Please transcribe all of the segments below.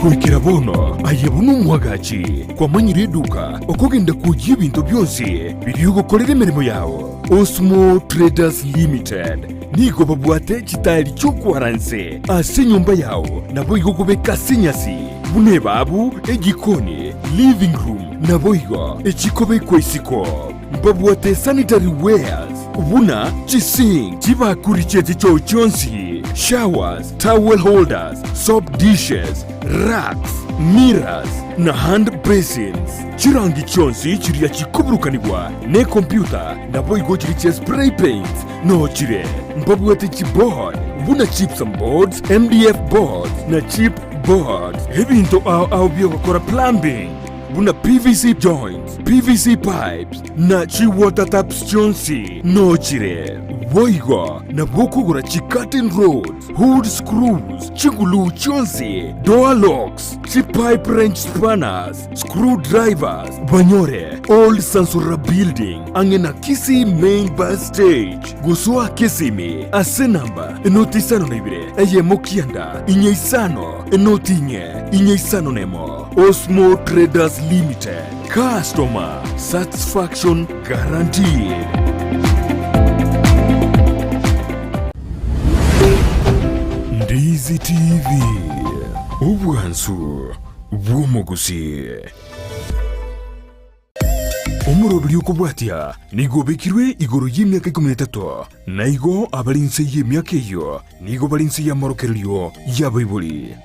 Goikera bono aye buno omwagachi kwamanyire eduka okogenda kujia ebinto bionsi biri ogokorera emeremo yao. Osmo Traders Limited nigo babwate chitari chiokwaranse ase enyomba yao nabo igo gobeka ase enyasi buna ebabu, ejikoni, living room nabo igo echikobekwa isiko. Babwate sanitary wares buna chisink, chibakuri chiachichoo chionsi, showers, towel holders, soap dishes, racks, mirrors na hand basins. Chirangi chionsi chiria chikoburukanigwa ne computer nabo igo chiri chia spray paints no chire. Mbabwate chiboard buna gypsum boards, MDF boards na chip boards. Ebinto ao ao byogokora plumbing buna PVC joints, PVC pipes na chi water taps chionsi no chire. Boigo na bokogora chi curtain rods, hood screws, chigulu chionsi, door locks, chi pipe wrench spanners, screwdrivers. Banyore Old Sansura Building ang'e na Kisii main bus stage. Gosoa Kisimi ase namba 052 1 9 5 0 4 5 nemo. Osmo Traders Limited, customer satisfaction guaranteed. Ndizi TV, obwansu bw'omogusi. Omoroberi okobwatia nigo obekirwe igoro y'emiaka 13 na igo abari nse y'emiaka eyo nigo bari nse y'amorokererio y'abaibori.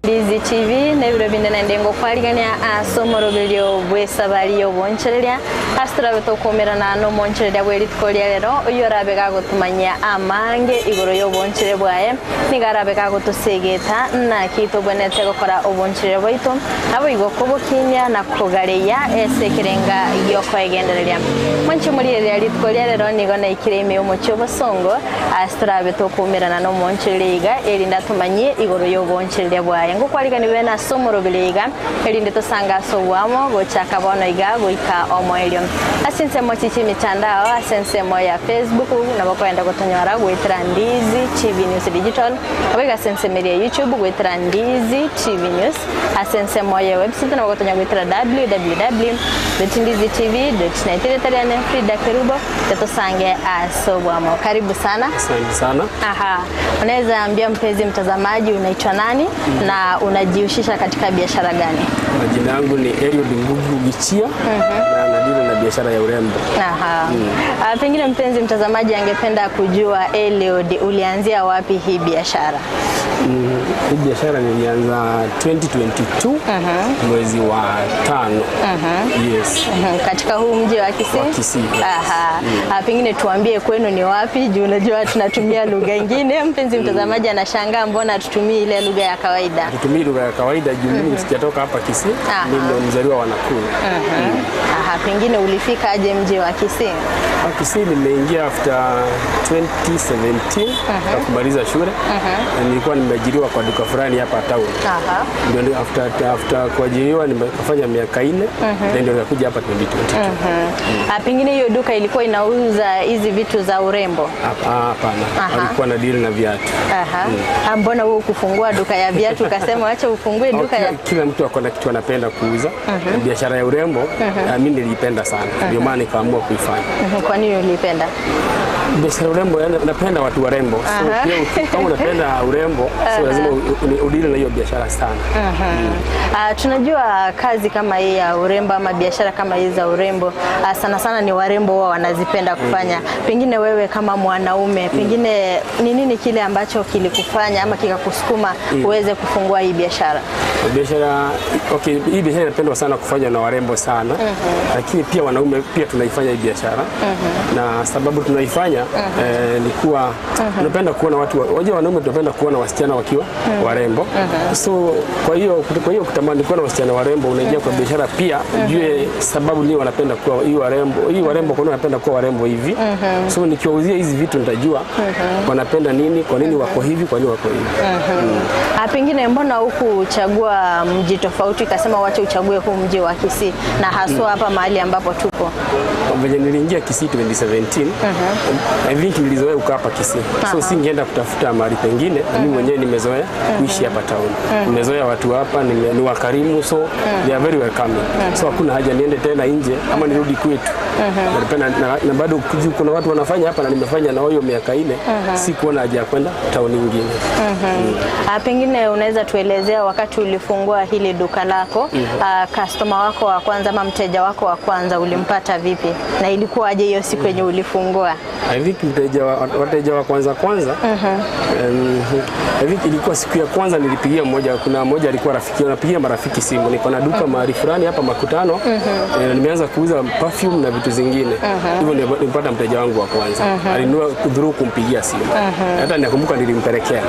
Ndizi TV nebiro binde naende ngokwarigania ase omoroberio bwa esabari ya obonchereria ase torabe tokomerana na omonchereria bwa erituko ria rero oyo orabe gagotumanyia amange igoro ya obonchere bwaye niga arabe gagotosegeta naki tobwenerete gokora obonchereria bwaito nabo igo kobokinia na kogareya ase ekerenga giokoegendereria mwanche morireria rituko ria rero nigo naikire ime omochie obosongo ase torabe tokomerana na omonchereria iga erinde atumanyie igoro ya obonchereria bwaye ngokwarigani bene ase omorobere iga erinde tosanga ase obwamo gochaka bono iga goika omoerio ase ensemo chichi mitandao ase ensemo ya Facebook nabo kwenda gotonyora gwetera Ndizi TV News Digital nabo iga ase ensemo eria ya YouTube gwetera Ndizi TV News ase ensemo ya website nabo gotonya gwetera www.ndizitv.net rietariane Frida Kerubo tetosange ase obwamo. Karibu sana. Asante sana. Aha. Unaweza ambia mpenzi mtazamaji unaitwa nani na unajihusisha katika biashara gani? Majina yangu ni Eliud Ngugu Gichia na nadili na biashara ya urembo. Aha. Pengine mpenzi mtazamaji angependa kujua Eliud, ulianzia wapi hii biashara? Hii biashara nilianza 2022 mwezi wa 5. Yes. Katika huu mji wa Kisii? Wa Kisii, yes. Aha. Pengine tuambie kwenu ni wapi, juu unajua tunatumia lugha ingine. Mpenzi mtazamaji anashangaa mbona tutumii ile lugha ya kawaida. Tutumii lugha ya kawaida juu mimi sijatoka hapa Kisii, mimi ni mzaliwa wa Nakuru. Aha, pengine ulifika aje mji wa Kisii? Kisii nimeingia after 2017 na kumaliza shule. Na nilikuwa nimeajiriwa kwa duka fulani hapa town. Ndio after kuajiriwa nimefanya miaka 4 na ndio nikakuja hapa 2022. Pengine hiyo duka ilikuwa inauza hizi vitu za urembo? Hapana, alikuwa na deal na viatu. Aha. Mbona wewe kufungua duka ya viatu ukasema acha ufungue duka ya Kila mtu ako na kitu anapenda kuuza. Biashara ya urembo mimi nilipenda sana. Ndio maana nikaamua kuifanya. Kwa nini ulipenda? Biashara urembo, yani napenda watu warembo. So pia kama unapenda urembo, so lazima udili na hiyo biashara sana. Tunajua kazi kama hii ya urembo ama biashara kama hizi za urembo sana sana ni warembo wao wanazipenda kufanya. Pengine wewe kama mwanaume, pengine ni nini kile ambacho kilikufanya ama kikakusukuma uweze kufungua hii biashara? Biashara, okay, hii biashara inapendwa sana kufanywa na warembo sana, lakini pia wanaume pia tunaifanya hii biashara. Na sababu tunaifanya ni kuwa tunapenda kuona watu, wajua wanaume tunapenda kuona wasichana wasichana wakiwa warembo. So kwa hiyo kutamani kuwa na wasichana warembo, unaingia kwa biashara pia ujue sababu nini wanapenda kuwa hii warembo, hii warembo, kwa nini wanapenda kuwa warembo hivi. So nikiwauzia hizi vitu nitajua wanapenda nini, kwa nini wako hivi, kwa nini wako hivi. Pengine mbona hukuchagua mji tofauti ukasema wacha uchague huu mji wa Kisii na haswa hapa mahali ambapo tupo? Venye niliingia Kisii 2017, I think nilizoea kukaa hapa Kisii. So singeenda kutafuta mahali pengine. Mimi mwenyewe nimezoea kuishi hapa town. Nimezoea watu hapa, ni wakarimu, so they are very welcoming. So hakuna haja niende tena nje ama nirudi kwetu. Na bado kuna watu wanafanya hapa na nimefanya na wao miaka 4, sikuona haja ya kwenda town nyingine. Pengine unaweza tuelezea wakati ulifungua hili duka lako, customer wako wa kwanza ama mteja wako wa kwanza ulimpata vipi? Na ilikuwa aje hiyo siku yenye ulifungua? I think wateja wa kwanza I think ilikuwa siku ya kwanza nilipigia mmoja, kuna mmoja alikuwa rafiki, napigia marafiki simu, niko na duka mahali fulani hapa Makutano, nimeanza kuuza perfume na vitu zingine. Hivyo nilipata mteja wangu wa kwanza. Alinunua through kumpigia simu. Hata nakumbuka nilimpelekea.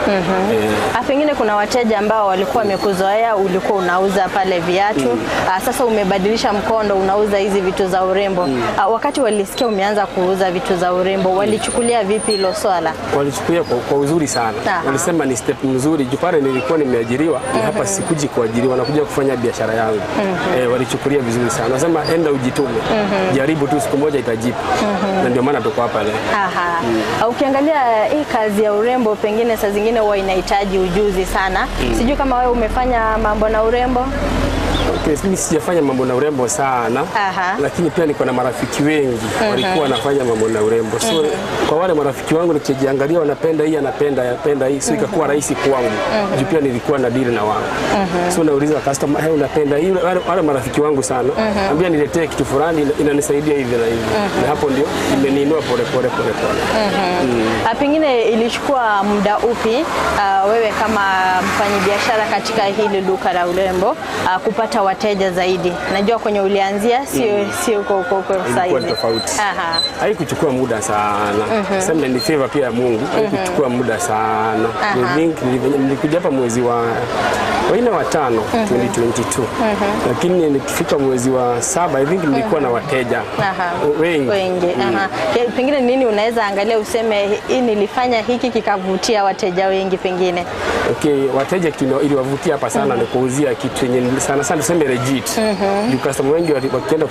Pengine kuna wateja ambao walikuwa wamekuzoea, ulikuwa unauza pale viatu, sasa umebadilisha mkondo, unauza hizi vitu za urembo. Wakati walisikia umeanza kuuza vitu za urembo, walichukulia vipi hilo swala? Walichukulia kwa uzuri sana. Walisema ni step mzuri. Juu pale nilikuwa nimeajiriwa, na hapa sikuji kuajiriwa, nakuja kufanya biashara yangu. Walichukulia vizuri sana. Nasema enda ujitume. Jaribu tu, siku moja itajipa. Na ndio maana tuko hapa leo. Ukiangalia hii kazi ya urembo pengine saa zingine huwa inahitaji ujuzi sana. Sijui kama wewe umefanya mambo na urembo? Okay, mimi sijafanya mambo na urembo sana. Lakini pia niko na marafiki wengi walikuwa wanafanya mambo na urembo. So kwa wale marafiki wangu nikijiangalia wanapenda hii, anapenda hii, so ikakuwa rahisi kwangu. Juu pia nilikuwa na deal na wao. So nauliza customer, hey, unapenda hii? Wale marafiki wangu sana. Ambia niletee kitu fulani inanisaidia hivi na hivi. Na hapo ndio imeniinua pole pole pole pole. Pengine ilichukua muda upi wewe kama mfanyabiashara katika hili duka la urembo kupata wateja zaidi? Najua kwenye ulianzia sio huko sasa hivi. Tofauti. Haikuchukua muda sana. Sema ni favor pia ya Mungu. Haikuchukua muda sana. I think nilikuja hapa mwezi wa 4 wa 5 2022. Lakini nikifika mwezi wa 7 I think nilikuwa na wateja wengi. Pengine nini unaweza angalia useme hii nilifanya hiki kikavutia wateja wengi pengine? Okay, wateja kitu iliwavutia hapa sana ni kuuzia kitu yenye sana sana tuseme legit. Juu customer wengi wakienda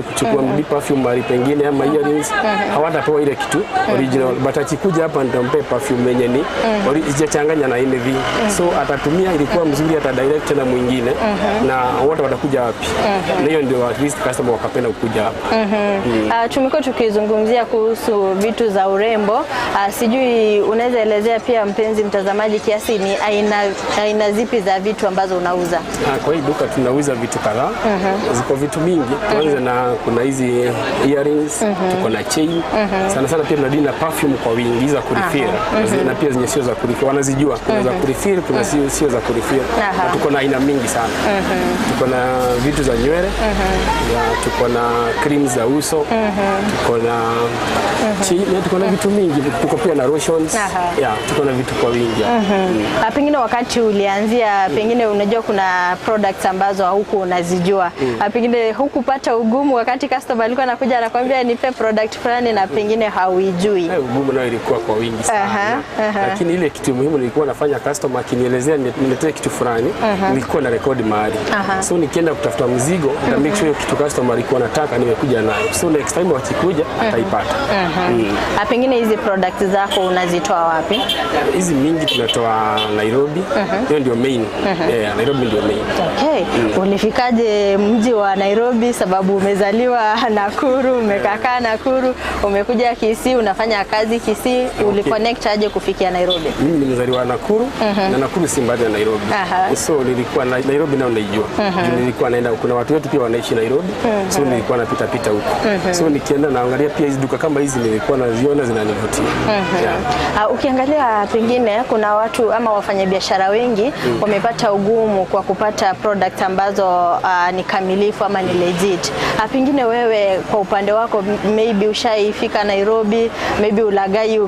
kuchukua perfume mahali pengine ama earrings hawatapewa ile kitu original, but akikuja hapa nitampe perfume yenye ni haijachanganya na anything. So atatumia ilikuwa mzuri, ata direct na mwingine na wote watakuja wapi. Na hiyo ndio at least customer wakapenda kukuja hapa. Tumekuwa tukizungumzia kuhusu vitu za urembo. Sijui unaweza elezea pia mpenzi mtazamaji kiasi ni aina zipi za vitu ambazo unauza? Kwa hii duka tunauza vitu kadhaa. Ziko vitu mingi. Tuanze na kuna hizi earrings, tuko na chain. Sana sana pia tunadili na perfume kwa wingi za kurefill. Na pia zenye sio za kurefill. Wanazijua kuna za kurefill, kuna sio za kurefill. Na tuko na aina mingi sana. Tuko na vitu za nywele, tuko na cream za uso, tuko na chain, tuko na vitu mingi, tuko pia na lotions. Tuko na vitu kwa wingi. Pengine wakati ulianzia, pengine unajua kuna products ambazo huku unazijua. Pengine hukupata ugumu wakati customer alikuwa anakuja anakuambia nipe product fulani na pengine hauijui? Ugumu nao ilikuwa kwa wingi sana. Lakini ile kitu muhimu nilikuwa nafanya, customer akinielezea niletee kitu fulani, nilikuwa na rekodi mahali. So nikienda kutafuta mzigo, nita make sure kitu customer alikuwa anataka nimekuja nayo. So next time wakikuja ataipata. Pengine hizi products zako unazitoa wapi? Hizi mingi tunatoa Nairobi. Hiyo ndio main. Nairobi ndio main. Okay. Ulifikaje mji wa Nairobi sababu umezaliwa Nakuru, umekaa Nakuru, umekuja Kisii, unafanya kazi Kisii, uliconnect aje kufikia Nairobi? Mimi nimezaliwa Nakuru na Nakuru si mbali na Nairobi. So nilikuwa Nairobi nao naijua. Nilikuwa naenda, kuna watu wetu pia wanaishi Nairobi. So nilikuwa napita pita huko. So nikienda naangalia pia hizi duka kama hizi nilikuwa naziona zinanivutia. Ukiangalia pengine kuna watu ama wafanyabiashara wengi wamepata ugumu kwa kupata product ambazo ni kamilifu ama ni legit. Pengine wewe kwa upande wako maybe ushaifika Nairobi, maybe ulagai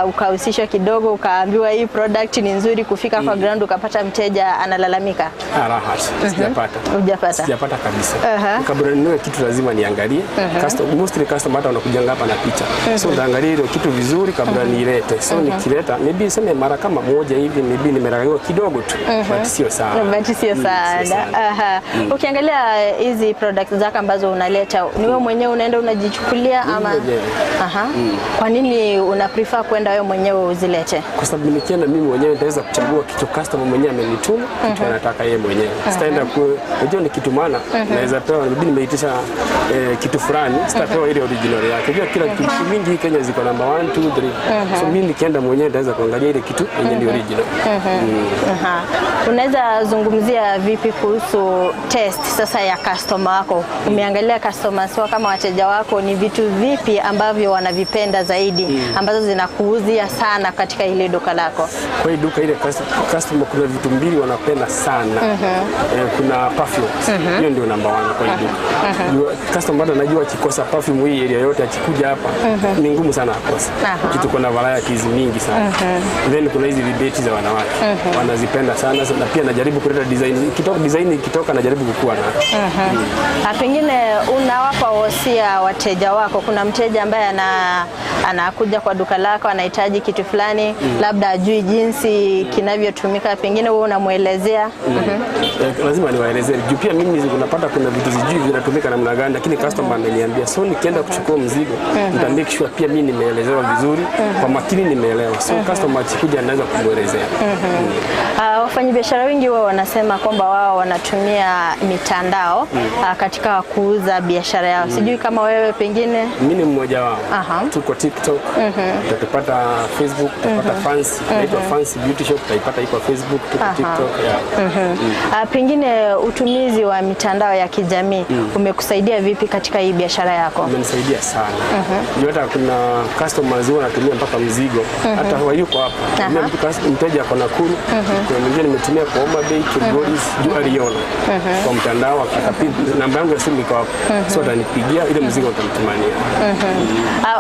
ukahusishwa kidogo, ukaambiwa hii product ni nzuri, kufika kwa ground ukapata mteja analalamika. Raha, sijapata. Hujapata? Sijapata kabisa. Kabla ninunue kitu lazima niangalie. Mostly customer hata wanakujanga hapa na picha. So nitaangalia ile kitu vizuri kabla niilete. So nikileta maybe sema mara kama moja hivi maybe nimeragaiwa kidogo tu, but sio sana. But sio Sio sana. sana. Ukiangalia hizi products zako ambazo unaleta, ni wewe mwenyewe unaenda unajichukulia ama? Mwenyewe. Kwa nini una prefer kwenda wewe mwenyewe uzilete? Kwa sababu nikienda mimi mwenyewe nitaweza kuchagua kitu customer mwenyewe amenituma, kitu anataka yeye mwenyewe. Sitaenda ku, unajua nikitumana naweza pewa, maybe nimeitisha kitu fulani, sitapewa ile original yake. Unajua kila kitu mingi hii Kenya ziko number 1 2 3. So mimi nikienda mwenyewe nitaweza kuangalia ile kitu yenye ni original. Unaweza zungumzia vipi kuhusu test sasa ya customer wako? Umeangalia customers wako kama wateja wako ni vitu vipi ambavyo wanavipenda zaidi, ambazo zinakuuzia sana katika ile duka lako? Kwa hii duka ile customer kuna vitu mbili wanapenda sana. Kuna perfume. Hiyo ndio number 1 kwa hii duka. Customer bado anajua akikosa perfume hii area yote akikuja hapa ni ngumu sana akose. Kitu kuna varieties mingi sana. Then kuna hizi vibeti za wanawake. Wanazipenda sana na pia najaribu kuleta design. Ikitoka design ikitoka najaribu kukua nayo. Pengine unawapa wosia wateja wako. Kuna mteja ambaye anakuja kwa duka lako anahitaji kitu fulani, labda ajui jinsi kinavyotumika, pengine wewe unamuelezea. Lazima niwaelezee juu pia mimi unapata kuna vitu sijui vinatumika namna gani, lakini customer ameniambia, so nikienda kuchukua mzigo nita make sure pia mimi nimeelezewa vizuri, kwa makini nimeelewa, so customer akikuja anaweza kumuelezea. Wafanyabiashara wengi wao wanasema kwamba wao wanatumia mitandao katika kuuza biashara yao. Sijui kama wewe pengine. Mimi ni mmoja wao. Tuko TikTok, utatupata Facebook, utapata Fancy, inaitwa Fancy Beauty Shop, utaipata iko Facebook, tuko TikTok. Pengine utumizi wa mitandao ya kijamii umekusaidia vipi katika hii biashara yako? Umenisaidia sana. Hata kuna customers huwa wanatumia mpaka mzigo. Hata hayuko hapa. Mteja ako Nakuru, kuna mwingine nimetumia kwa Homa Bay, Kilgoris, juu aliona kwa mtandao akapiga namba yangu ya simu iko hapo. So atanipigia ile mzigo nitamtumania.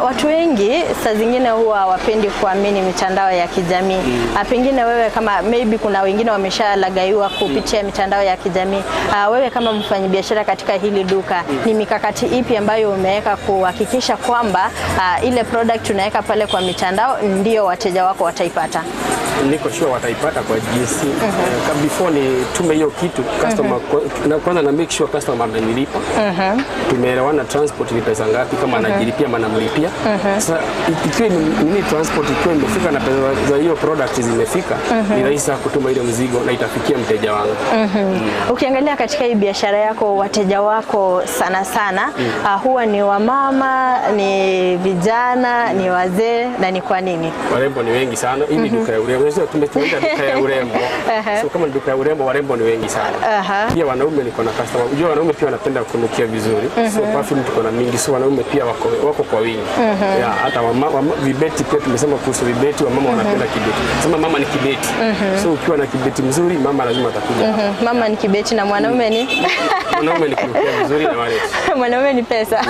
Watu wengi saa zingine huwa hawapendi kuamini mitandao ya kijamii. Pengine wewe kama maybe kuna wengine wameshalagaiwa kupitia mitandao ya kijamii. Wewe kama mfanyabiashara katika hili duka, ni mikakati ipi ambayo umeweka kuhakikisha kwamba ile product unaweka pale kwa mitandao ndio wateja wako wataipata? Niko sure wataipata kwa jinsi. Before ni tume hiyo kitu customer, kwanza na make sure customer amenilipa. Tumeelewana transport ni pesa ngapi, kama anajilipia ama namlipia. Sasa ikiwa nini transport ikiwa imefika na pesa za hiyo product zimefika, ni rahisi kutuma ile mzigo na itafikia mteja wangu. Ukiangalia katika hii biashara yako, wateja wako sana sana huwa ni wamama, ni vijana, ni wazee, na ni kwa nini? Warembo ni wengi sana. Hii ni duka ya urembo. Tumeenda duka ya urembo. So kama ni duka ya urembo, warembo ni wengi sana. Pia wanaume niko na customer. Unajua wanaume pia wanapenda kunukia vizuri. So perfume tuko na mingi. So wanaume pia wako kwa wingi. Hata vibeti pia tumesema kuhusu vibeti, wamama wanapenda kibeti. Sema mama ni kibeti. So ukiwa na kibeti mzuri, mama lazima atakuja. Mama ni kibeti na mwanaume ni? Mwanaume ni kunukia vizuri na wallet. Mwanaume ni pesa.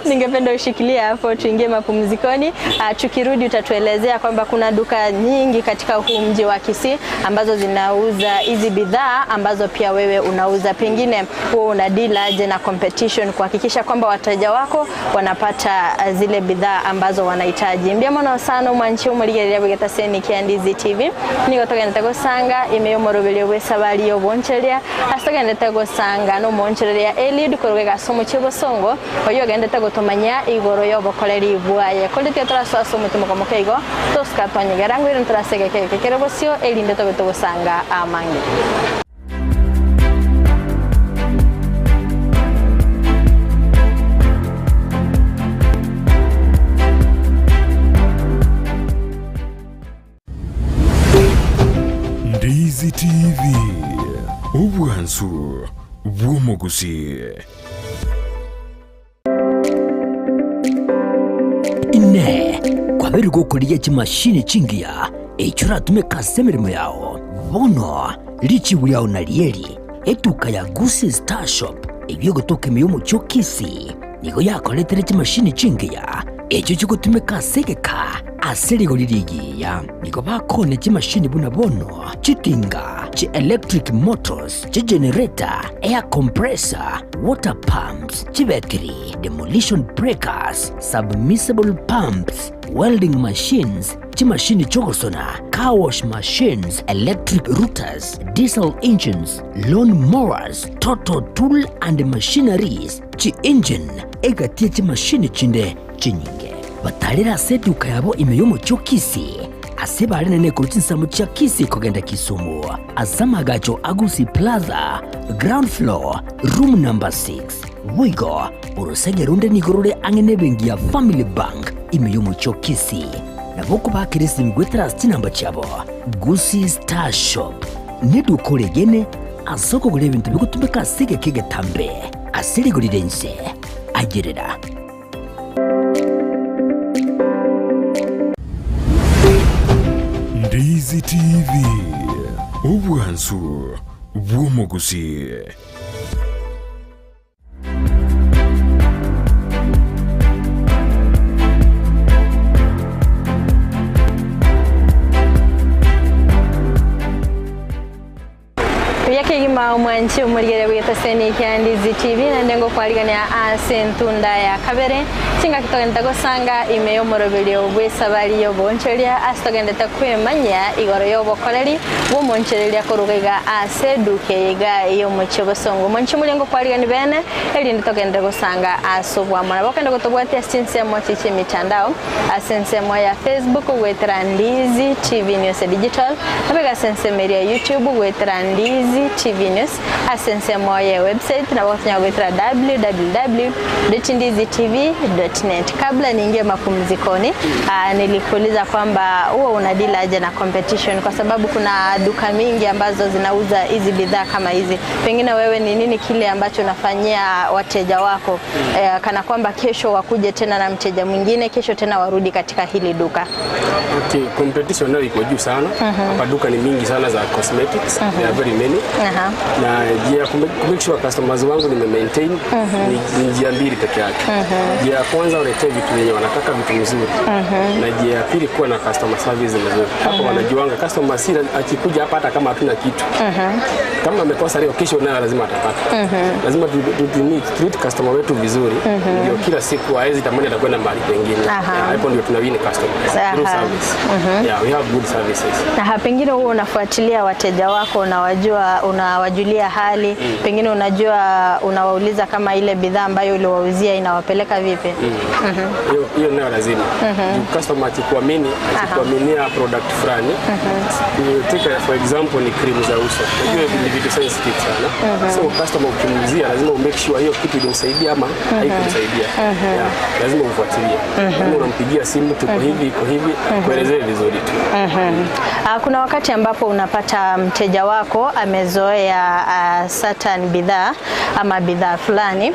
Ningependa ushikilie hapo tuingie mapumzikoni. Tukirudi utatuelezea kwamba kuna duka nyingi katika huu mji wa Kisii ambazo zinauza hizi bidhaa ambazo pia wewe unauza. Pengine wewe una deal aje na competition kuhakikisha kwamba wateja wako wanapata zile bidhaa ambazo wanahitaji. Mbia mono sana mwanchi umurigerera bwegetaseni kia Ndizi TV. Nigo togendete gusanga ime yomoroberio bwe sabari yoboncheria astogendete gusanga no monchereria Eliud korwega somo chebosongo oyo gendete gutumanya igoro yobokoreri bwaye konde turasoa somo tumukomoke igo toska twanyegera ngwire nturasegeke kekere bosio elinde tobeto gusanga amange. Ndizi TV obwansu bw'omuguzi. Ine kwabere gokoria chimashini chingiya echo ratumeka ase emirimo yao bono lichibu lyao na lieli Etuka ya Gusii Star Shop eyio egotoka ime y'omochie o Kisii nigo yakoretere chimashini chingiya echio chigotumeka ase egeka ase rigori rigiya. Nigo bakoonia chimashini buna bono chitinga, chi electric motors, chi generator, air compressor, water pumps, chibetiri, demolition breakers, submersible pumps, welding machines, chimashini chiogosona, car wash machines, electric routers, diesel engines, lawn mowers, total tool and machineries, chi engine, egati ye chimashini chinde chinyinge. Batarere ase eduka yabo ime y'omochie o Kisii ase bare nene korwa chinsemo chia Kisii kogenda Kisumu ase amagacho a Gusii Plaza, ground floor, room number 6. Boigo orosege runde nigo rore ang'e na ebenki ya Family Bank ime y'omochie o Kisii. Nabo okobakera esimi goetera ase chinamba chiabo. Gusii Star Shop neduka oregene ase okogora ebinto bigotumeka ase egeka egetambe ase rigori ria inse. Ayerera. Ndizi TV, obwansu bw'omogusi. Buya kegima omwanchi omorigere bw'etaseni kia Ndizi TV naende ngokwarigania ase entunda ya kabere chingaki togendete gosanga ime y'omoroberio bw'esabari y'obonchereria ase togendete kwemanya igoro y'obokoreri bw'omonchereria koruga iga ase eduka eye iga y'omochie bosongo. Omonchi omoria ngokwarigani bene erinde togendete gosanga ase obwamo. Nabo okende gotobwatia ase chinsemo echi chia emitandao ase ensemo ya Facebook goetera Ndizi TV News Digital nabo iga ase ensemo eria ya YouTube goetera Ndizi TV News ase ensemo ya website nabo gotonya goetera www.ndizitv.net. Kabla niingie mapumzikoni, nilikuuliza kwamba huwa unadili aje na competition, kwa sababu kuna duka mingi ambazo zinauza hizi bidhaa kama hizi. Pengine wewe ni nini kile ambacho unafanyia wateja wako kana kwamba kesho wakuje tena na mteja mwingine, kesho tena warudi katika hili duka? Okay, competition nayo iko juu sana. Hapa duka ni mingi sana za cosmetics. There are very many. Na njia ya ku make sure customers wangu nime maintain ni njia mbili peke yake. Njia ya kwanza, waletee vitu vyenye wanataka, vitu mzuri. Na njia ya pili, kuwa na customer service mzuri. Hapo wanajuanga customer si akikuja hapa hata kama hatuna kitu. Kama amekosa leo, kesho nayo lazima atapata. Lazima tu treat customer wetu vizuri. Ndio kila siku hawezi tamani atakwenda mahali pengine. Yeah, hapo ndio tuna win customers through service. Yeah, we have good services. Na pengine huwa unafuatilia wateja wako, unawajua, unawajulia hali, pengine unajua, unawauliza kama ile bidhaa ambayo uliwauzia inawapeleka vipi? Hiyo hiyo nayo lazima. Juu customer akikuamini, akikuaminia product fulani, take for example ni cream za uso. Unajua hivi ni vitu sensitive sana. So customer ukimuuzia lazima umake sure hiyo kitu ilimsaidia ama haikumsaidia. Yeah, lazima ufuatilie. Kama unampigia simu, tuko hivi, iko hivi, kuelezee vizuri tu. Kuna wakati ambapo unapata mteja wako amezoea certain bidhaa ama bidhaa fulani.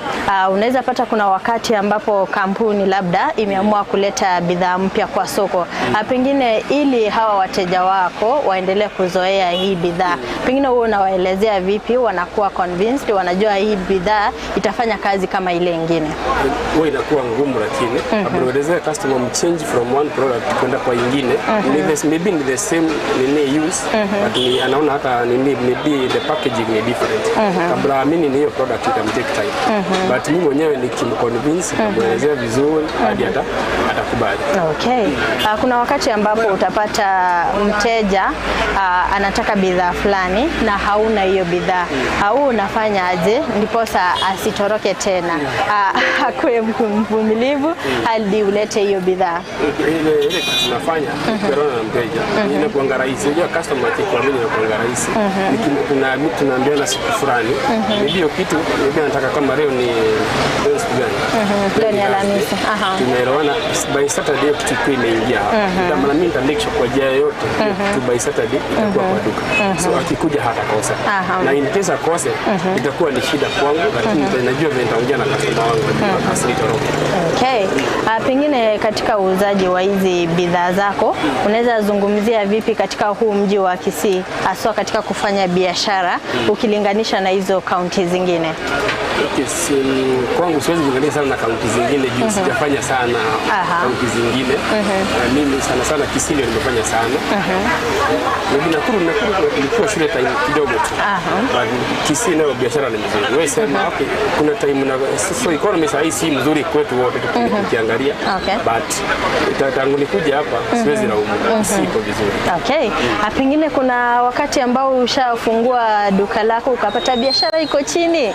Unaweza pata kuna wakati ambapo kampuni labda imeamua kuleta bidhaa mpya kwa soko. Pengine ili hawa wateja wako waendelee kuzoea hii bidhaa, pengine wewe unawaelezea vipi wanakuwa convinced, wanajua hii bidhaa itafanya kazi kama ile ingine? Huwa inakuwa ngumu, lakini kabla uelezee customer mchange from one product kwenda kwa ingine, maybe ni the same nini use, but ni anaona hata nini, maybe the packaging ni different. Kabla amini ni hiyo product, itam take time, but mimi mwenyewe nikimconvince, kumwelezea vizuri hadi atakubali. Okay. Kuna wakati ambapo utapata mteja anataka bidhaa fulani na hauna hiyo bidhaa. Au unafanya aje ndiposa asitoroke tena? Akuwe mvumilivu hadi ulete hiyo bidhaa. Ile kitu tunafanya tukiona na mteja inakuanga rahisi. Unajua customer akikuamini inakuanga rahisi. Tunaambiana siku fulani, maybe hiyo kitu maybe anataka kama leo ni, leo siku gani? Leo ni Alhamisi. Tumeelewana by Saturday kitu ikuwe imeingia hapa. Na mimi nita make sure kwa njia yoyote kitu by Saturday itakuwa kwa duka. So akikuja hatakosa. Na in case akose, itakuwa ni shida kwangu, lakini najua vile nitaongea na customer wangu asinitoroke. Okay. Pengine katika uuzaji wa hizi bidhaa zako unaweza zungumzia vipi katika huu mji wa Kisii, haswa katika kufanya biashara ukilinganisha na hizo kaunti zingine? Okay, kwangu siwezi kuangalia sana na kaunti zingine juu sijafanya sana kaunti zingine. Na mimi sana sana Kisii ndio nimefanya sana. Maybe Nakuru nilikuwa shule time kidogo tu. But Kisii nayo biashara ni mzuri. Wewe sema, okay, kuna time na so economy saa hii si mzuri kwetu wote tukiangalia. But tangu nikuja hapa siwezi laumu. Kisii iko vizuri. Okay. Pengine kuna wakati ambao ushafungua duka lako ukapata biashara iko chini.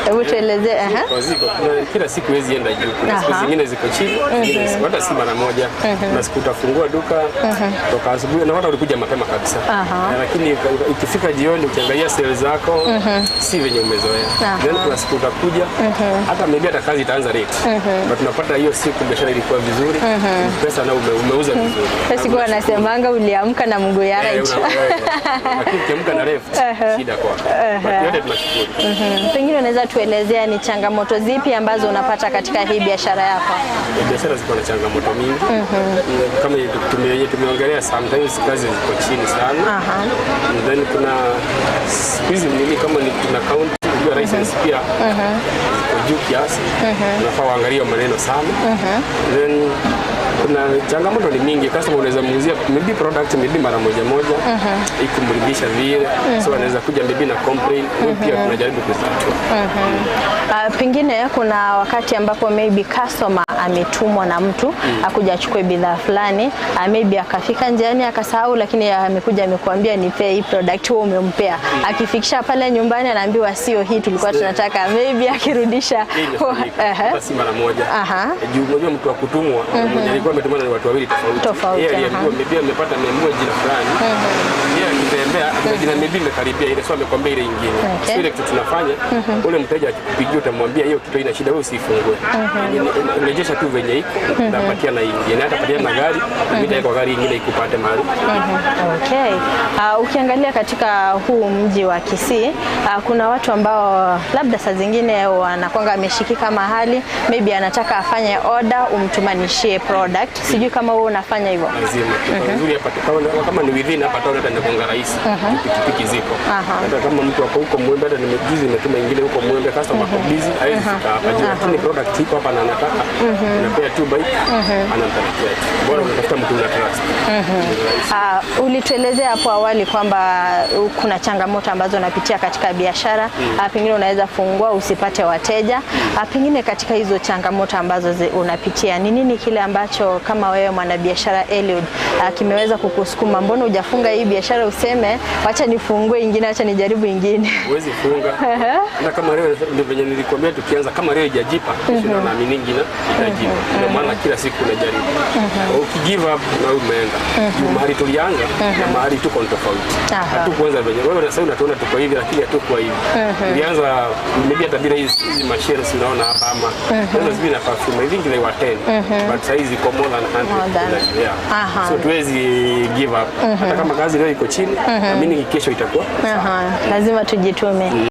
Hebu tuelezee. Ziko, ziko. Kuna, kila siku huwezi enda juu. Kuna siku zingine ziko chini, zingine hata si mara moja. Kuna siku utafungua duka toka asubuhi na watu walikuja mapema kabisa. Lakini ikifika jioni ukiangalia sales zako si venye umezoea. Then kuna siku utakuja hata maybe hata kazi itaanza late. But unapata hiyo siku biashara ilikuwa vizuri, pesa na umeuza vizuri. Hiyo siku wanasemanga uliamka na mguu ya right. Lakini ukiamka na left, shida kwako. But yote tunashukuru. Pengine unaweza tuelezea ni changamoto zipi ambazo unapata katika hii biashara yako? Biashara ziko na changamoto mingi. Kama yenye tumeongelea, sometimes kazi ziko chini sana. And then kuna siku hizi nini, kama ni tuna county, unajua license pia ziko juu kiasi, unafaa uangalie maneno sana. Then kuna changamoto ni mingi. Customer unaweza muuzia maybe product maybe mara moja moja ikumridhisha vile, so anaweza kuja maybe na complain. Wewe pia tunajaribu kuzitatua. Pengine kuna wakati ambapo maybe customer ametumwa na mtu akuja achukue bidhaa fulani, maybe akafika njiani akasahau, lakini amekuja amekuambia nipe hii product, wewe umempea. Akifikisha pale nyumbani anaambiwa sio hii tulikuwa tunataka, maybe akirudisha. Hii imefanyika. Hata si mara moja. Juu unajua mtu wa kutumwa mwenye alikuwa ametumwa na watu wawili tofauti. Tofauti, Yeye aliambiwa maybe amepata, ameambiwa jina fulani. Yeye akitembea kuna jina maybe imekaribia ile, so amekwambia ile ingine. So ile kitu tunafanya, ule mteja akikupigia utamwambia hiyo kitu haina shida, wewe usifungue. Rejesha tu venye iko, utapatia na ingine. Hata patia na gari, mimi nitaweka kwa gari ingine ikupate mahali. Okay. Ukiangalia katika huu mji wa Kisii, kuna watu ambao labda saa zingine wanakwanga ameshikika mahali, maybe anataka afanye order umtumanishie product. Sijui kama wewe unafanya hivyo. Lazima. Nzuri hapa kama ni within hapa town hata inakuanga rahisi. Pikipiki ziko. Hata kama mtu ako huko Mwembe, hata nimejuzi nimetuma ingine huko Mwembe, customer ako busy, hawezi fika hapa. Juu lakini product iko hapa na anataka. Unapea tu bike, anampelekea tu. Bora unatafuta mtu una trust. Ulituelezea hapo awali kwamba kuna changamoto ambazo unapitia katika biashara. Pengine unaweza fungua usipate wateja. Pengine katika hizo changamoto ambazo unapitia, ni nini kile ambacho kama wewe mwanabiashara Eliud kimeweza kukusukuma, mbona hujafunga hii biashara useme wacha nifungue ingine, wacha nijaribu ingine? Huwezi funga. Hata kama leo ndio venye nilikwambia tukianza, kama leo haijajipa, kesho ndio naamini ingine itajipa. Ndio maana kila siku unajaribu. Ukigive up na umeenda. Juu mahali tulianza na mahali tuko ni tofauti. Hatukuanza venye wewe sasa unatuona tuko hivi, lakini hatukuwa hivi. Tulianza maybe hata bila hizi machines unaona hapa, ama sasa sijui na perfume, I think they were 10, but sasa hizi iko more than 100. More than. Yeah. So tuwezi give up. Hata kama kazi leo iko chini, naamini kesho itakuwa sawa. Lazima tujitume.